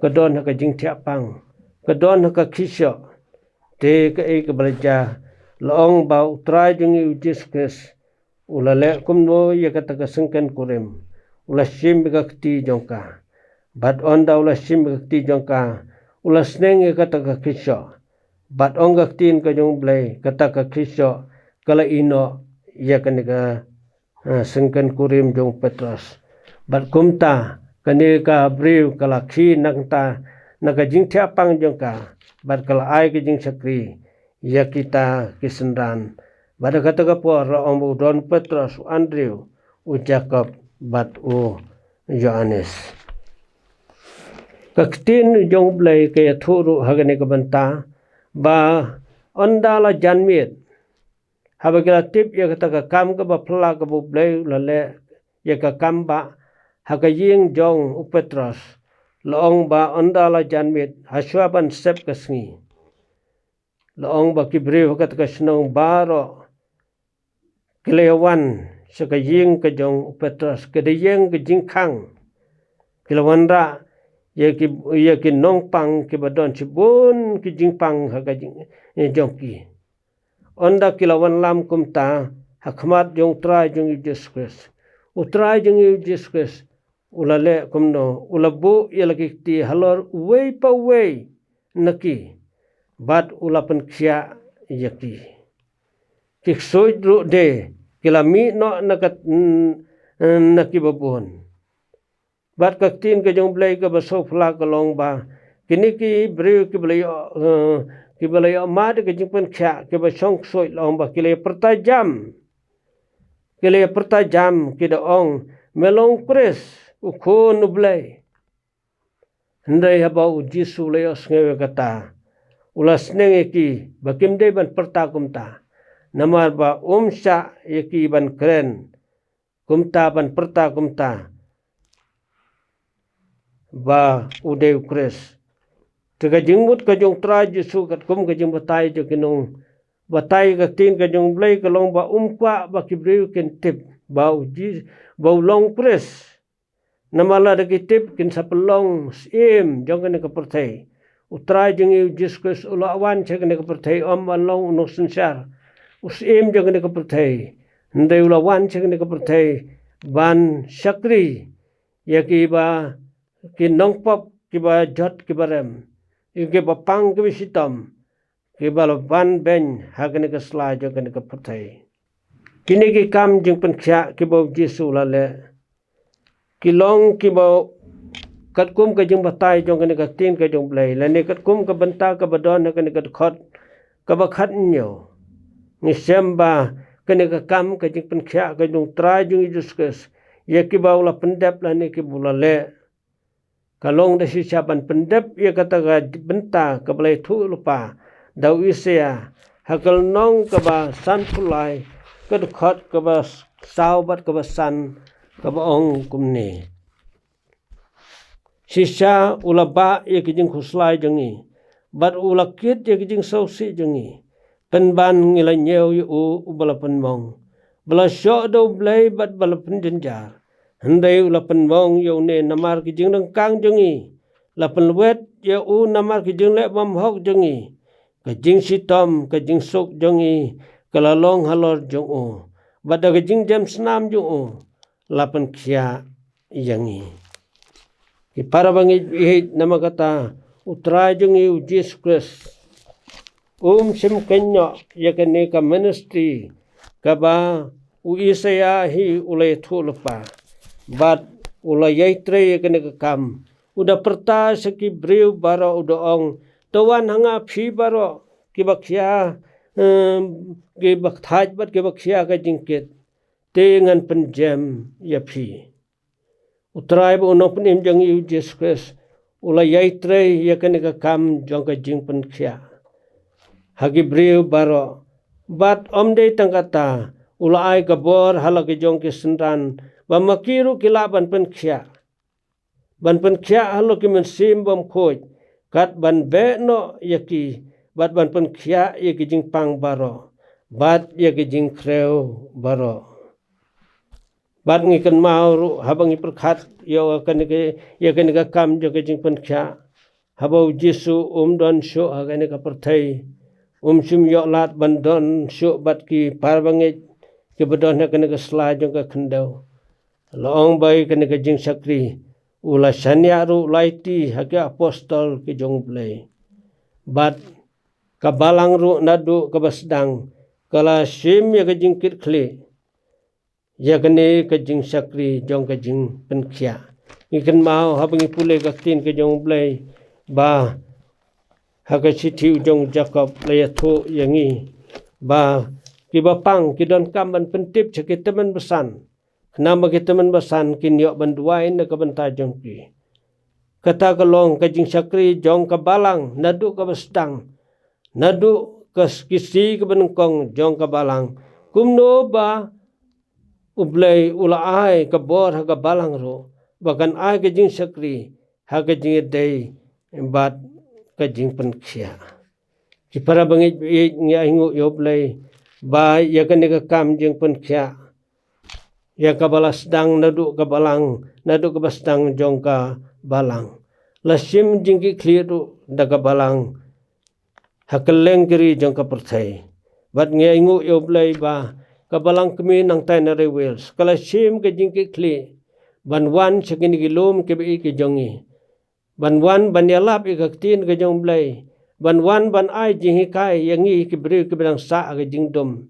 ka don ha ka jingthiah pang, ka don ha ka khishoh. Te kaei kaba la jia? La ong ba u Trai jong ngi u Jisu Khrist u la leh kumno ïa kata ka syngken kurim? U la shim ïa ka kti jong ka. Bad ynda u la shim ïa ka kti jong ka, u la sneng ïa kata ka khishoh. Bad ong ka ktien ka jong u Blei, kata ka khishoh ka la ïehnoh ïa kane ka, eh, syngken kurim jong u Petros. Bad kumta kane ka briew ka la khie nangta na ka jingthiah pang jong ka, bad ka la ai ka jingshakri ïa kita ki synran. Bad ha kata ka por la ong ba u don u Petros, u Andrew, u Jakob bad u Ïoannis. Ka ktien jong u Blei ka ïathuh ruh ha kane ka bynta ba ynda la janmiet, haba ki la tip ïa kata ka kam kaba phylla kaba u Blei u la leh ïa ka kam ba ha ka ïing jong u Petros, la ong ba ynda la janmiet, ha shuwa ban sep ka sngi, la ong ba ki briew ha kata ka shnong baroh ki la ïa wan sha ka ïing ka jong u Petros, ka dei ïing ka jingkhang. Ki la wanrah ïa ki, ïa ki nongpang kiba don shibun ki jingpang ha ka jing, ïa jong ki. Ynda ki la wanlam kumta ha khmat jong u Trai jong ngi u Jisu Khrist, u Trai jong ngi u Jisu Khrist u la leh kumno? U la buh ïa la ki kti halor uwei pa uwei na ki, bad u la pynkhiah ïa ki. Ki ksuid ruh de ki la mih noh na ka, na kiba bun. Bad ka ktien ka jong u Blei kaba sngewphylla ka long ba kine ki briew kiba la ïoh, eh, kiba la ïoh mad ïa ka jingpynkhiah, kiba shong ksuid, la ong ba ki la ïa pyrta jam. Ki la ïa pyrta jam, ki da ong, "Me long u Khrist, u Khun u Blei." Hynrei haba u Jisu u la ïohsngew ïa kata, u la sneng ïa ki ba kim dei ban pyrta kumta, namar ba um shah ïa ki ban kren kumta, ban pyrta kumta ba u dei u Khrist. Te ka jingmut ka jong u Trai Jisu katkum ka jingbatai jong ki nongbatai ka ktien ka jong u Blei ka long ba um kwah ba ki briew kin tip ba u Ji-, ba u long u Khrist. Namar lada ki tip, kin sa pynlong syiem jong kane ka pyrthei. U Trai jong ngi u Jisu Khrist u la wan sha kane ka pyrthei, ym ban long u nongsynshar, u syiem jong kane ka pyrthei. Hynrei u la wan sha kane ka pyrthei ban shakri ïa kiba, ki nongpop, kiba jot, kiba rem, ïa kiba pang, kiba shitom, kiba la ban beiñ ha kane ka sla jong kane ka pyrthei. Kine ki kam jingpynkhiah kiba u Jisu u la leh, ki long kiba katkum ka jingbatai jong kane ka ktien ka jong u Blei, lane katkum ka bynta kaba don ha kane ka dkhot kaba khathynñiew. Ngi shem ba kane ka kam ka jingpynkhiah ka jong u Trai jong ngi u Jisu Khrist ïa kiba u la pyndep lane kiba u la leh, ka long da shisha ban pyndep ïa kata ka bynta kaba la ïathuh lypa da u Isaïah ha ka lynnong kaba sanphew lai, ka dkhot kaba saw bad kaba san, kaba ong kumne: Shisha u la bah ïa ki jingkhuslai jong ngi, bad u la kit ïa ki jingsngewsih jong ngi. Pynban ngi la ñiew ïa u uba la pynmong, ba la shoh da u Blei bad ba la pynjynjar. Hynrei u la pynmong ïa une namar ki jingryngkang jong ngi, la pynlwet ïa u namar ki jingleh bymhok jong ngi. Ka jingshitom, ka jingsuk jong ngi ka la long halor jong u, bad da ka jingjem snam jong u la pynkhiah ïa ngi. Ki para bangeit, namar kata u Trai jong ngi u Jisu Khrist um shim kynnoh ïa kane ka ministry kaba u Isaïah hi u la ïathuh lypa, bad u la ïai trei ïa kane ka kam. U da pyrta sha ki briew baroh, u da ong, "To wan ha nga phi baroh kiba khia, em, kiba thait bad kiba khia ka jingkit." te ngan pynjem ïa phi. U Trai bad u Nongpynim jong ngi u Jisu Khrist u la ïai trei ïa kane ka kam jong ka jingpynkhiah ha ki briew baroh. Bad ym dei tang kata, u la ai ka bor ha la ki jong ki synran ba ma ki ruh ki lah ban pynkhiah, ban pynkhiah halor ki mynsiem bymkhuid, kat ban beh noh ïa ki, bad ban pynkhiah ïa ki jingpang baroh bad ïa ki jingkhrew baroh. Bad ngi kynmaw ruh haba ngi pyrkhat ïa kane ka, ïa kane ka kam jong ka jingpynkhiah, haba u Jisu um don shuh ha kane ka pyrthei, um shym ïoh lad ban don shuh bad ki parabangeit kiba don ha kane ka sla jong ka khyndew. La ong ba ïa kane ka jingshakri u la shaniah ruh, u la aiti ha ki apostol ki jong U Blei. Bad ka balang ruh naduh kaba sdang ka la shim ïa ka jingkitkhlieh ïa kane ka jingshakri jong ka jingpynkhiah. Ngi kynmaw haba ngi pule ka ktien ka jong U Blei ba ha ka shithi u jong u Jakob la ïathuh ïa ngi ba kiba pang ki donkam ban pyntip sha ki tymmen basan, khnang ba ki tymmen basan kin ïoh ban duwai na ka bynta jong ki. Kata ka long ka jingshakri jong ka balang naduh kaba sdang, naduh ka s-, ki sngi kaba nyngkong jong ka balang. Kumno ba U Blei u la ai ka bor ha ka balang ruh ba kan ai ka jingshakri ha ka jingïadei bad ka jingpynkhiah. Ki parabangeit, ngi ainguh ïa U Blei ba ïa kane ka kam jingpynkhiah, ïa kaba la sdang naduh ka balang, naduh kaba sdang jong ka balang, la shim jingkitkhlieh ruh da ka balang ha kylleng ki ri jong ka pyrthei. Bad ngi ainguh ïa U Blei ba ka balang kmie nangtai na ri Wales ka la shim ka jingkitkhlieh ban wan sha kine ki lum kiba ïeit ki jong ngi, ban wan ban ïalap ïa ka ktien ka jong U Blei, ban wan ban ai jinghikai ïa ngi ki briew kiba dang sah ha ka jingdum.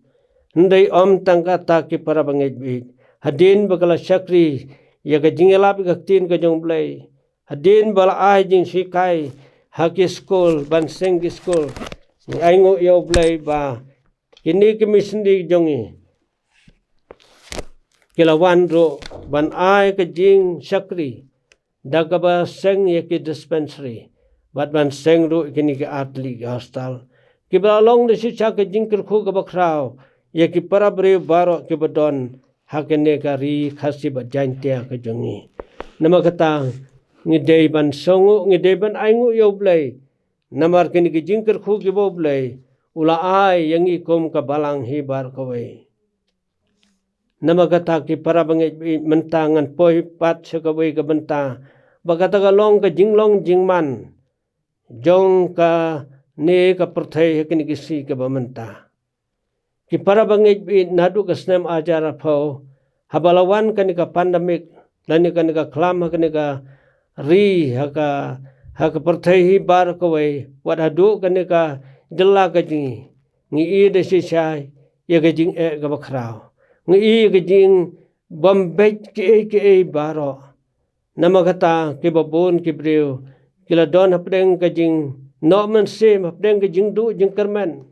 Hynrei ym tang kata, ki parabangeit, hadien ba ka la shakri ïa ka jingïalap ïa ka ktien ka jong U Blei, hadien ba la ai jinghikai ha ki skul, ban seng ki skul, ngi ainguh ïa U Blei ba kine ki missionary jong ngi ki la wan ruh ban ai ka jingshakri da kaba seng ïa ki dispensary bad ban seng ruh ïa kine ki artylli ki hostel kiba la long da shisha ka jingkyrkhu kaba khraw ïa ki para briew baroh kiba don ha kane ka ri Khasi bad Jaiñtia ka jong ngi. Namar kata, ngi dei ban sngewnguh, ngi dei ban ainguh ïa U Blei namar kine ki jingkyrkhu kiba U Blei u la ai ïa ngi kum ka balang hi baroh kawei. Namar kata, ki parabangeit, mynta ngan poi pat sha kawei ka bynta ba kata ka long ka jinglong jingman jong kane ka pyrthei ha kine ki sngi kiba mynta. Ki parabangeit, naduh ka snem ar hajar arphew, haba la wan kane ka pandemic lane kane ka khlam ha kane ka ri, ha ka, ha ka pyrthei hi baroh kawei, wat haduh kane ka jylla ka jong ngi, ngi i da shisha ïa ka jingeh kaba khraw, ngi i ïa ka jingbym beit kiei kiei baroh. Namar kata, kiba bun ki briew ki la don hapdeng ka jingnoh mynsiem, hapdeng ka jingduh jingkyrmen.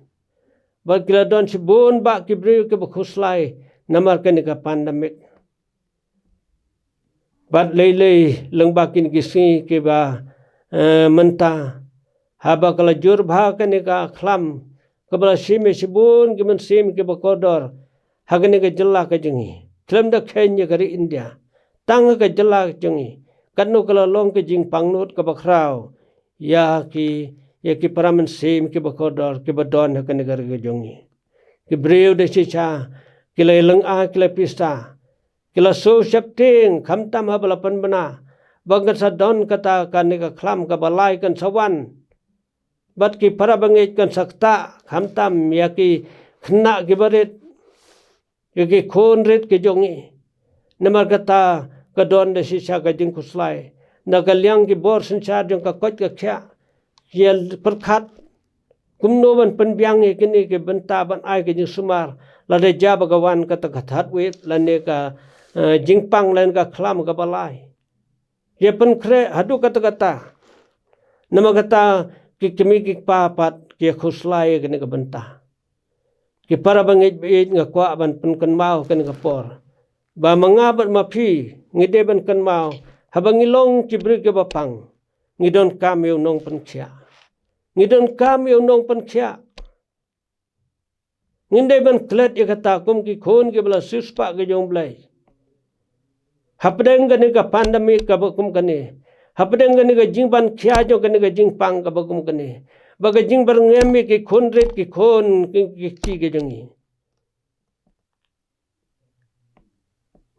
Bad ki la don shibun bah ki briew kiba khuslai namar kane ka pandemic. Bad lei lei lyngba kine ki sngi kiba, eh, mynta, haba ka la jur bha kane ka khlam kaba la shim ïa shibun ki mynsiem kiba kordor ha kane ka jylla ka jong ngi, khlem da kheiñ ïa ka ri India, tang ha ka jylla ka jong ngi, katno ka la long ka jingpangnud kaba khraw ïa ki, ïa ki para mynsiem kiba kordor kiba don ha kane ka ri ka jong ngi. Ki briew da shisha ki la lynga, ki la pisa, ki la shu sheptieng, khamtam haba la pynbna ba kan sa don kata kane ka khlam kaba lai kan sa wan. Bad ki parabangeit kan sa ktah, khamtam ïa ki khynnah kiba rit, ïa ki khun rit ki jong ngi. Namar kata, ka don da shisha ka jingkhuslai na ka liang ki bor synshar jong ka koit ka khiah, ki ïa pyrkhat kumno ban pynbiang ïa kine ki bynta ban ai ka jingsumar, lada jia ba ka wan kata ka third wave lane ka, eh, jingpang lane ka khlam kaba lai. Ïa pynkhreh haduh katta katta. Namar kata, ki kmie ki kpa pat ki ïa khuslai ïa kane ka bynta. Ki para bangeit baieit, nga kwah ban pynkynmaw ha kane ka por ba ma nga bad ma phi ngi dei ban kynmaw, haba ngi long ki briew kiba pang, ngi donkam ïa u nongpynkhiah. Ngi donkam ïa u nongpynkhiah. Ngim dei ban klet ïa kata kum ki khun kiba la siewspah ki jong u Blei. Hapdeng kane ka pandemic kaba kum kane, hapdeng kane ka jingban khia jong kane ka jingpang kaba kum kane, ba ka jingban ngem ïa ki khun rit, ki khun ki, ki kti ki jong ngi,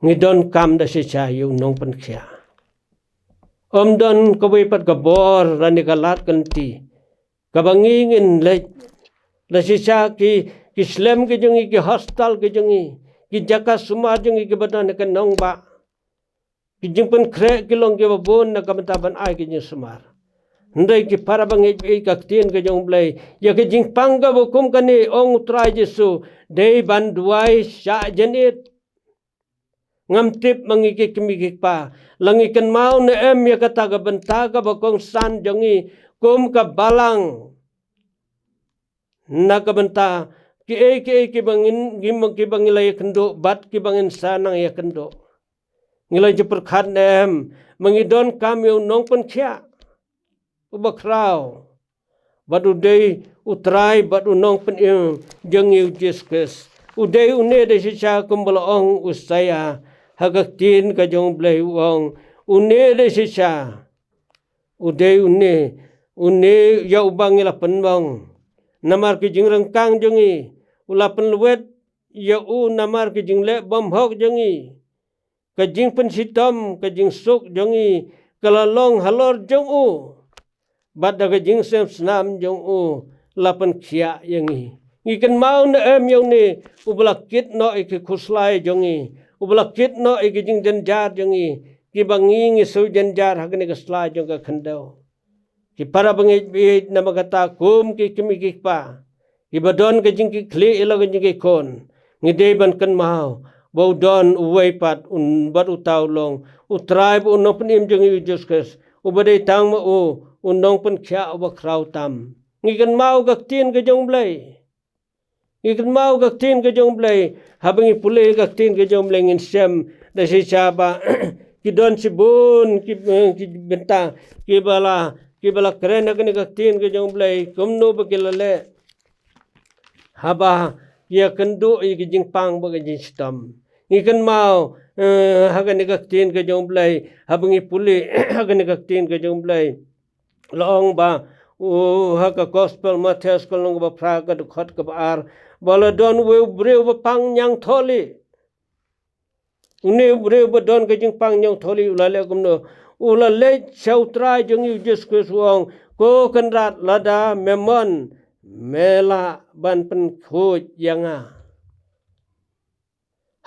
ngi donkam da shisha ïa u nongpynkhiah. Ym don kawei pat ka bor lane ka lad ka lynti kaba ngi ngin leit. Da shisha ki, ki slem ki jong ngi, ki hostel ki jong ngi, ki jaka sumar jong ngi kiba don ha ka nongbah, ki jingpynkhreh ki long kiba bun na ka bynta ban ai ki jingsumar. Hynrei ki para bangeit baieit, ka ktien ka jong u Blei, ïa ka jingpang kaba kum kane, ong u Trai Jisu, dei ban duwai shah jynit. Ngam tip ma ngi ki kmie ki kpa la ngi kynmaw ne em ïa kata ka bynta kaba kongsan jong ngi kum ka balang, na ka bynta kiei kiei kiba ngin, kiba, kiba ngi la ïakynduh bad kiba ngin sa nang ïakynduh. Ngi la ju pyrkhat ne em ma ngi donkam ïa u nongpynkhiah uba khraw, bad u dei u Trai bad u nongpynim jong ngi, u Jisu Khrist. U dei une da shisha kumba la ong u Isaïah ha ka ktien ka jong u Blei, u ong, une da shisha, u dei une, une ïa uba ngi la pynbang namar ki jingryngkang jong ngi, u la pynlwet ïa u namar ki jingleh bymhok jong ngi, ka jingpynshitom, ka jingsuk jong ngi ka la long halor jong u, bad da ka jingsngewsynei jong u la pynkhiah ïa ngi. Ngi kynmaw ne em ïa une uba la kit noh ïa ki khuslai jong ngi, uba la kit noh ïa ki jingjynjar jong ngi, kiba ngi, ngi shu jynjar ha kane ka sla jong ka khyndew. Ki para bangeit baieit, namar kata kum ki kmie ki kpa kiba don ka jingkitkhlieh ïa la ka jingkitkhun, ngi dei ban kynmaw ba u don uwei pat, un, bad uta u long u Trai bad u nongpynim jong ngi, u Jisu Khrist, uba dei tang ma u u nongpynkhiah uba khraw tam. Ngi kynmaw ka ktien ka jong u Blei. Ngi kynmaw ka ktien ka jong u Blei. Haba ngi pule ka ktien ka jong u Blei ngin shem da shisha ba ki don shibun ki, eh, ki bynta kiba la, kiba la kren ha kane ka ktien ka jong u Blei kumno ba ki la leh haba ki ïakynduh ïa ki jingpang bad ki jingshitom. Ngi kynmaw, eh, ha kane ka ktien ka jong u Blei, haba ngi pule ha kane ka ktien ka jong u Blei, la ong ba, u, ha ka Gospel Mathaios ka lynnong kaba phra, ka dkhot kaba ar, ba la don uwei u briew ba pang ñiangtholi. Une u briew ba don ka jingpang ñiangtholi u la leh kumno? U la leit sha u Trai jong ngi, u Jisu Khrist, u ong, Ko Kynrad, lada me mon, me lah ban pynkhuid ïa nga.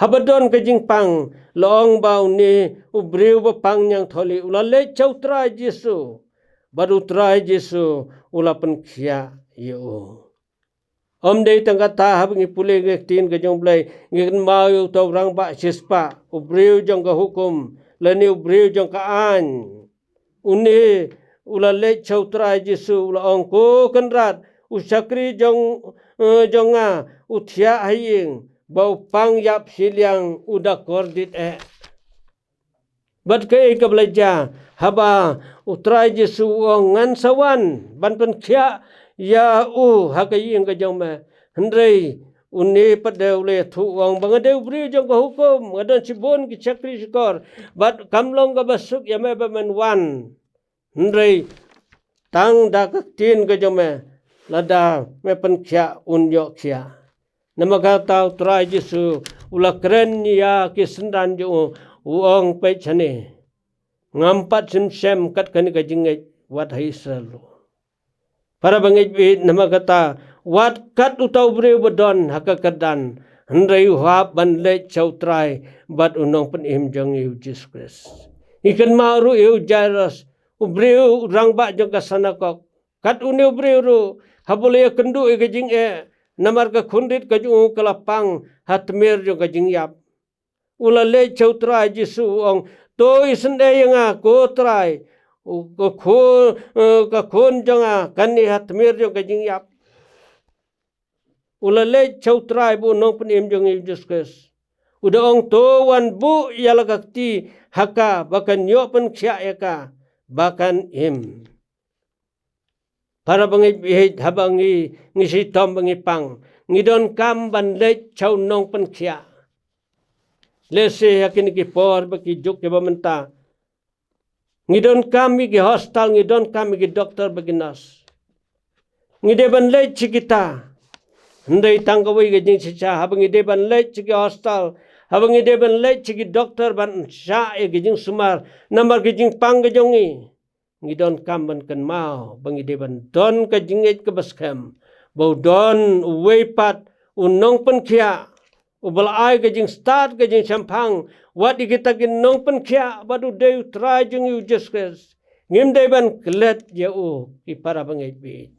Haba don ka jingpang, la ong ba une u briew ba pang ñiangtholi u la leit sha u Trai Jisu, bad u Trai Jisu u la pynkhiah ïa u. Ym dei tang kata, haba ngi pule ka ktien ka jong u Blei, ngi kynmaw ïa uta u rangbah shispah, u briew jong ka hukum, lane u briew jong ka aiñ. Une u la leit sha u Trai Jisu, u la ong, Ko Kynrad, u shakri jong, eh, jong nga u thiah ha ïing, ba u pang ïap shiliang u da kordit eh. Bad kaei kaba la jia? Haba u Trai Jisu u ong, Ngan sa wan ban pynkhiah ïa u ha ka ïing ka jong me. Hynrei une pat de u la ïathuh, u ong ba, Nga dei u briew jong ka hukum, nga don shibun ki shakri shakor, bad kam long kaba suk ïa me ba men wan. Hynrei tang da ka ktien ka jong me, lada me pynkhiah un ïoh khiah. Namar kata u Trai Jisu u la kren ïa ki synran jong u, u ong, Peit shane, ngam pat shym shem kat kane ka jingngeit wat ha Israel ruh. Para bangeit baieit, namar kata wat kat uta u briew ba don ha ka kyrdan, hynrei u hap ban leit sha u Trai bad u nongpynim jong ngi, u Jisu Khrist. Ngi kynmaw ruh ïa u Jairus, u briew, u rangbah jong ka synagog. Kat une u briew ruh, haba u la ïakynduh ïa ka jingeh namar ka khunrit ka jong u ka la pang ha tmier jong ka jingïap, u la leit sha u Trai Jisu, u ong, To isynei ïa nga, ko Trai, u, ka khun, eh, ka khun jong nga kan ïa ha tmier jong ka jingïap. u la leit sha u Trai bad u Nongpynim jong ngi u Jisu Khrist. U da ong, to wan buh ïa la ka kti ha ka ba kan ïoh pynkhiah ïa ka ba kan im. Para bangeit baieit, haba ngi, ngi shitom ba ngi pang, ngi donkam ban leit sha u Nongpynkhiah. Lehse ha kine ki por bad ki juk kiba mynta, ngi donkam ïa ki hospital, ngi donkam ïa ki doktor bad ki nurse. Ngi dei ban leit sha kita. Hynrei tang kawei ka jingshisha, haba ngi dei ban leit sha ki hospital, haba ngi dei ban leit sha ki doktor ban shah ïa ki jingsumar namar ki jingpang ka jong ngi, ngi donkam ban kynmaw ba ngi dei ban don ka jingngeit kaba skhem ba u don uwei pat u Nongpynkhiah uba la ai ka jingstad ka jingshemphang wat ïa kita ki nongpynkhiah, bad u dei u Trai jong ngi u Jisu Khrist. Ngim dei ban klet ïa u, ki para bangeit baieit.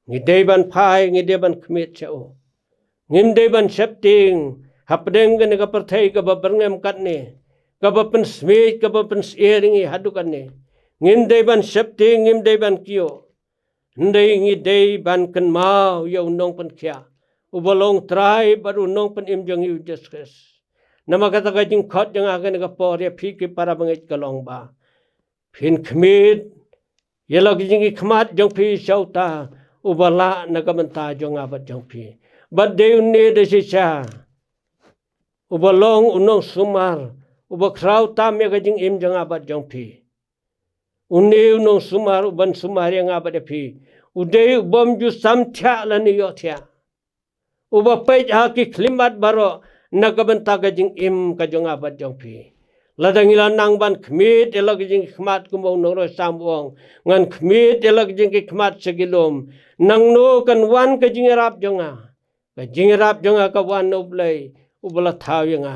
Ngi dei ban phai, ngi dei ban khmied sha u. Ngim dei ban sheptieng hapdeng kane ka pyrthei kaba byrngem katne, kaba pynsmiej, kaba pynsyier ïa ngi haduh katne. Ngim dei ban sheptieng, ngim dei ban kyiuh. Hynrei ngi dei ban kynmaw ïa u Nongpynkhiah uba long Trai bad u Nongpynim jong ngi u Jisu Khrist. Namar kata ka jingkhot jong nga ha kane ka por ïa phi ki para bangeit ka long ba phin khmied ïa la ki jingkhmat jong phi sha uta uba lah na ka bynta jong nga bad jong phi. Bad dei une da shisha uba long u nongsumar uba khraw tam ïa ka jingim jong nga bad jong phi. Une u nongsumar uban sumar ïa nga bad ïa phi, u dei u bym ju sam thiah lane ïoh thiah, uba peit ha ki khyllipmat baroh na ka bynta ka jingim ka jong nga bad jong phi. Lada ngi la nang ban khmied ïa la ki jingkhmat, kumba u nongrwai Salm u ong, ngan khmied ïa la ki jingkhmat sha ki lum, nangno kan wan ka jingïarap jong nga? Ka jingïarap jong nga ka wan na U Blei uba la thaw ïa nga.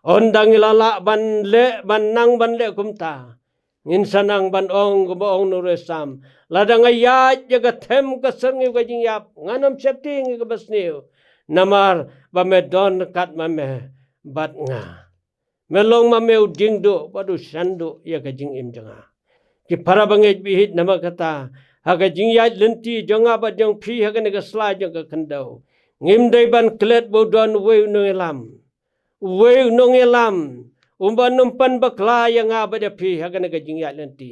Ynda ngi la lah ban leh, ban nang ban leh kumta, ngin sa nang ban ong kumba ong u nongrwai Salm, lada nga ïaid ïa ka them ka syrngiew ka jingïap, ngan ym sheptieng ïa kaba sniew, namar ba me don ryngkat ma me bad nga. Me long ma me u diengduh bad u shanduh ïa ka jingim jong nga. Ki para bangeit baieit, namar kata ha ka jingïaid lynti jong nga bad jong phi ha kane ka sla jong ka khyndew, ngim dei ban klet ba u don uwei u nongïalam, uwei u nongïalam uban ym pynbakla ïa nga bad ïa phi ha kane ka jingïaid lynti.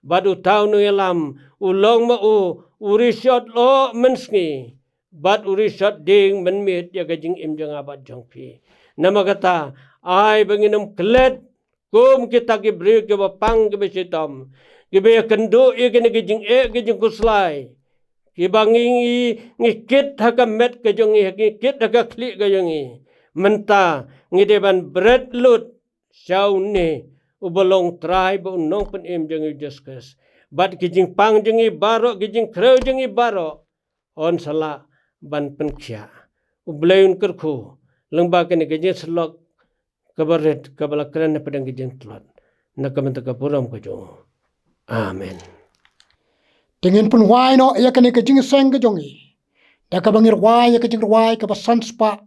Bad uta u nongïalam u long ma u u rishot lyoh mynsngi bad u rishot dieng mynmiet ïa ka jingim jong nga bad jong phi. Namar kata, ai ba ngin ym klet kum kita ki briew kiba pang, kiba shitom, kiba ïakynduh ïa kine ki jingeh ki jingkhuslai, kiba ngi, ngi, ngi kit ha ka met ka jong ngi, ngi kit ha ka khlieh ka jong ngi. Mynta ngi dei ban bret lut sha une uba long Trai bad u Nongpynim jong ngi u Jisu Khrist. Bad ki jingpang jong ngi baroh, ki jingkhrew jong ngi baroh, yn sa lah ban pynkhiah. U Blei un kyrkhu lyngba kane ka jingsyllok kaba rit kaba la kren hapdeng ka jingtlot, na ka bynta ka burom ka jong u. Amen. Te ngin pynwai noh ïa kane ka jingïaseng ka jong ngi da kaba ngi rwai ïa ka jingrwai kaba san spah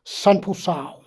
sanphew saw.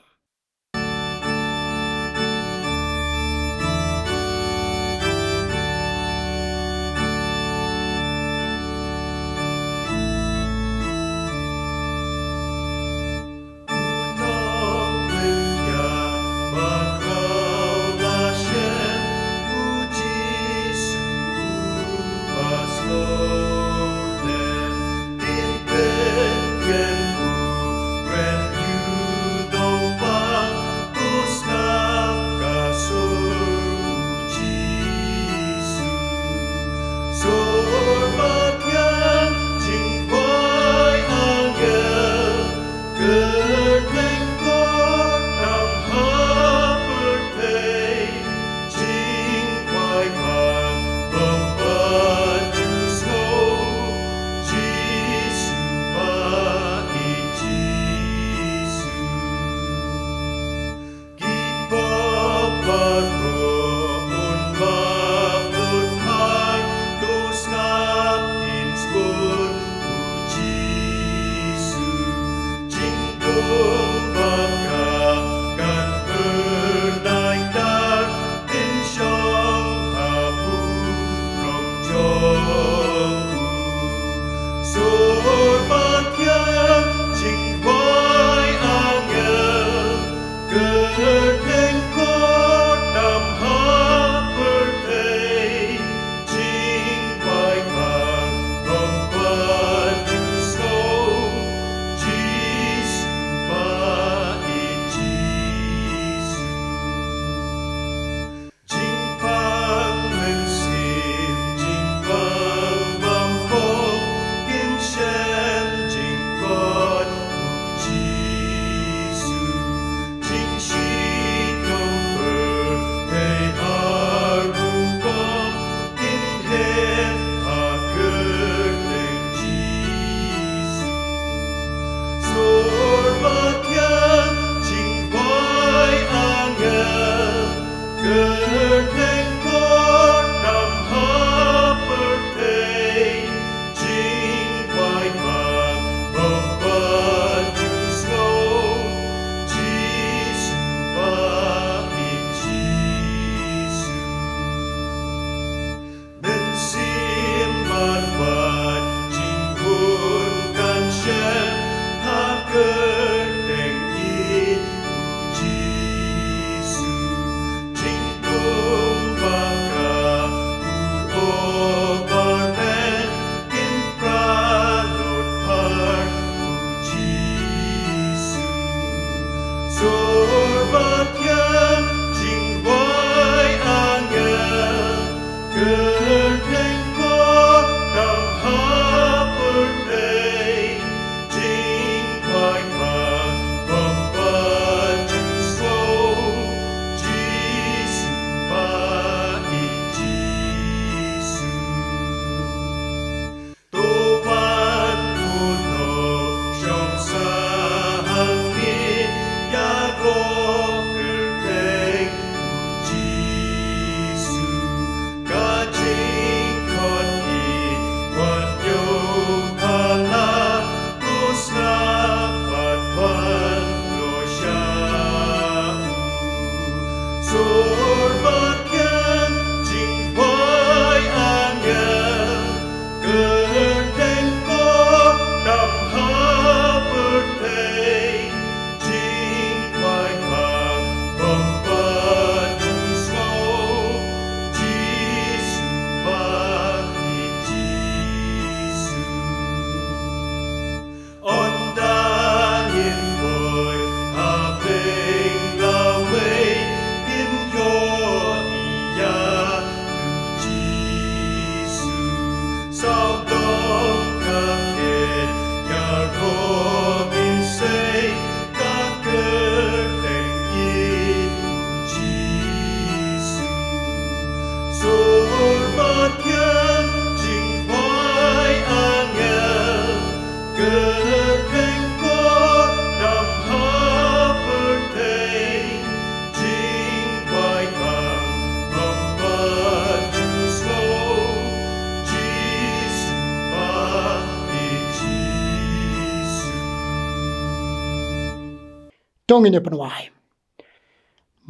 To ngin ïa pynwai.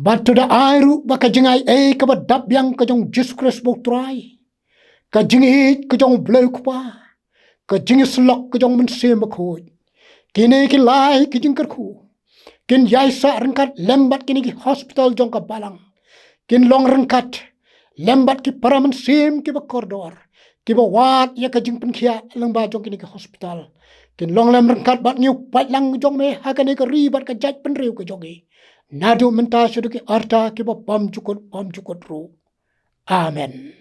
Bad to da ai ruh ba ka jingai ei kaba dap biang ka jong Jisu Khrist ba U Trai, ka jingïeit ka jong U Blei U Kpa, ka jingïasyllok ka jong U Mynsiem Bakhuid, kine ki lai ki jingkyrkhu kin ïai sah ryngkat lem bad kine ki hospital jong ka balang. Kin long ryngkat lem bad ki para mynsiem kiba kordor, kiba wad ïa ka jingpynkhiah lyngba jong kine ki hospital. Kin long lem ryngkat bad ngi, U Paitlang jong me, ha kane ka ri bad ka jaitbynriew ka jong ngi, naduh mynta shaduh ki arta kiba bymjukut bymjukut ruh. Amen.